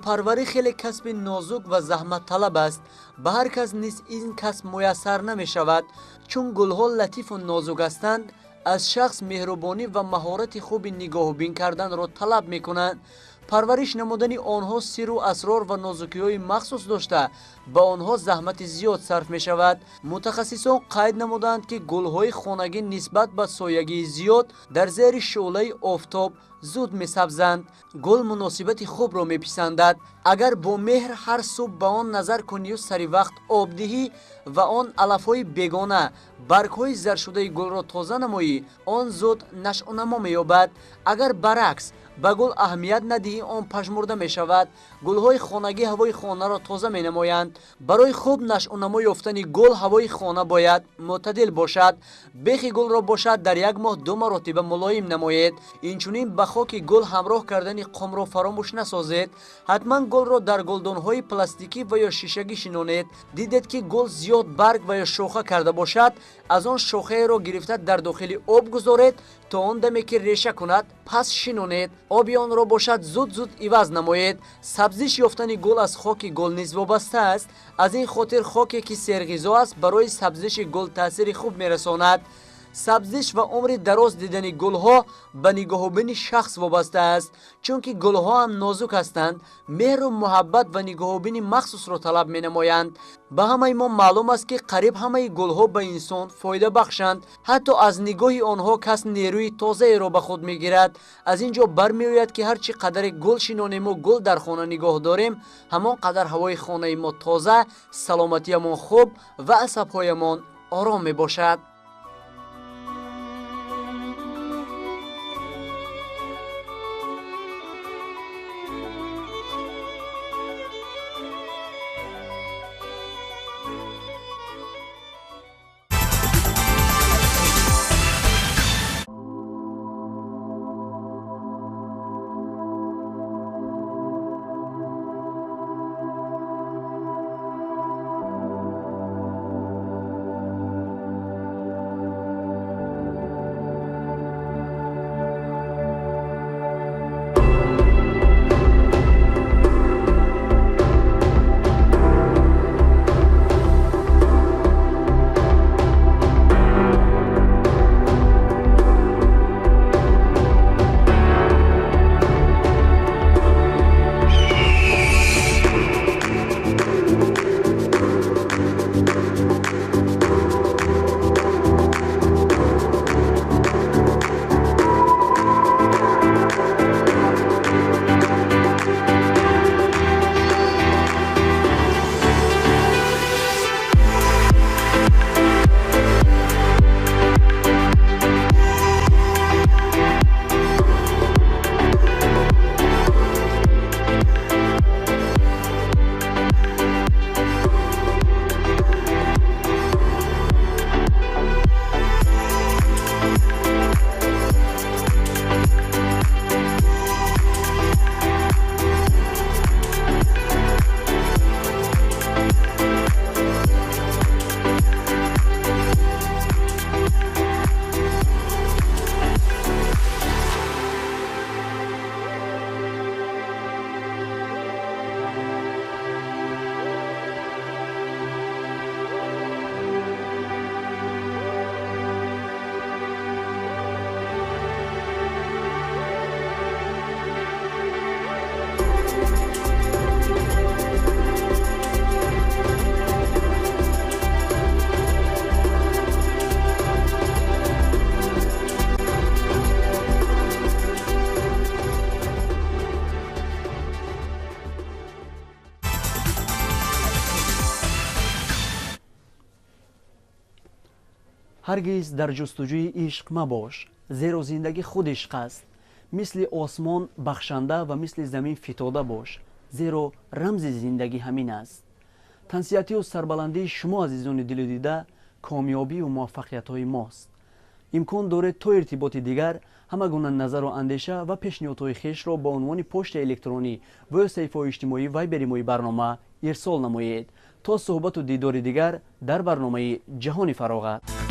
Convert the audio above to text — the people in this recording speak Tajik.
Гулпарварӣ хеле касби нозук ва заҳматталаб аст. Ба ҳар кас низ ин касб муяссар намешавад. Чун гулҳо латифу нозук ҳастанд, аз шахс меҳрубонӣ ва маҳорати хуби нигоҳубин карданро талаб мекунанд. Парвариш намудани онҳо сирру асрор ва нозукиҳои махсус дошта, ба онҳо заҳмати зиёд сарф мешавад. Мутахассисон қайд намуданд, ки гулҳои хонагӣ нисбат ба соягии зиёд дар зери шӯълаи офтоб зуд месабзанд. Гул муносибати хубро меписандад. Агар бо меҳр ҳар субҳ ба он назар кунию сари вақт об диҳӣ ва он алафҳои бегона, баргҳои заршудаи гулро тоза намоӣ, он зуд нашъунамо меёбад. Агар баръакс ба гул аҳамият надиҳӣ, он пажмурда мешавад. Гулҳои хонагӣ ҳавои хонаро тоза менамоянд. Барои хуб нашъунамо ёфтани гул ҳавои хона бояд мӯътадил бошад. Бехи гулро бошад дар як моҳ 2 маротиба мулоим намоед. Инчунин ба хоки гул ҳамроҳ кардани қумро фаромӯш насозед. Ҳатман гулро дар гулдонҳои пластикӣ ва ё шишагӣ шинонед. Дидед, ки гул зиёд барг ва ё шоха карда бошад, аз он шохаеро гирифта дар дохили об гузоред то он даме ки реша кунад, пас шинонед. Оби онро бошад зуд-зуд иваз намоед. Сабзиш ёфтани гул аз хоки гул низ вобаста аст. Аз ин хотир хоке ки серғизо аст барои сабзиши гул таъсири хуб мерасонад. Сабзиш ва умри дароз дидани гулҳо ба нигоҳубини шахс вобаста аст, чунки гулҳо ҳам нозук ҳастанд, меҳру муҳаббат ва нигоҳубини махсусро талаб менамоянд. Ба ҳамаи мо маълум аст, ки қариб ҳамаи гулҳо ба инсон фоида бахшанд. Ҳатто аз нигоҳи онҳо кас нерӯи тозаеро ба худ мегирад. Аз ин ҷо бармеояд, ки ҳар чӣ қадаре гул шинонему гул дар хона нигоҳ дорем, ҳамон қадар ҳавои хонаи мо тоза, саломатиямон хуб ва асабҳоямон ором мебошад. Ҳаргиз дар ҷустуҷӯи ишқ мабош, зеро зиндагӣ худ ишқ аст. Мисли осмон бахшанда ва мисли замин фитода бош, зеро рамзи зиндагӣ ҳамин аст. Тансиҳатию сарбаландии шумо, азизони дилу дида, комёбию муваффақиятҳои мост. Имкон доред то иртиботи дигар ҳама гуна назару андеша ва пешниҳодҳои хешро ба унвони почтаи электронӣ ва ё саҳифаҳои иҷтимоӣ вайбери мои барнома ирсол намоед. То суҳбату дидори дигар дар барномаи ҷаҳони фароғат.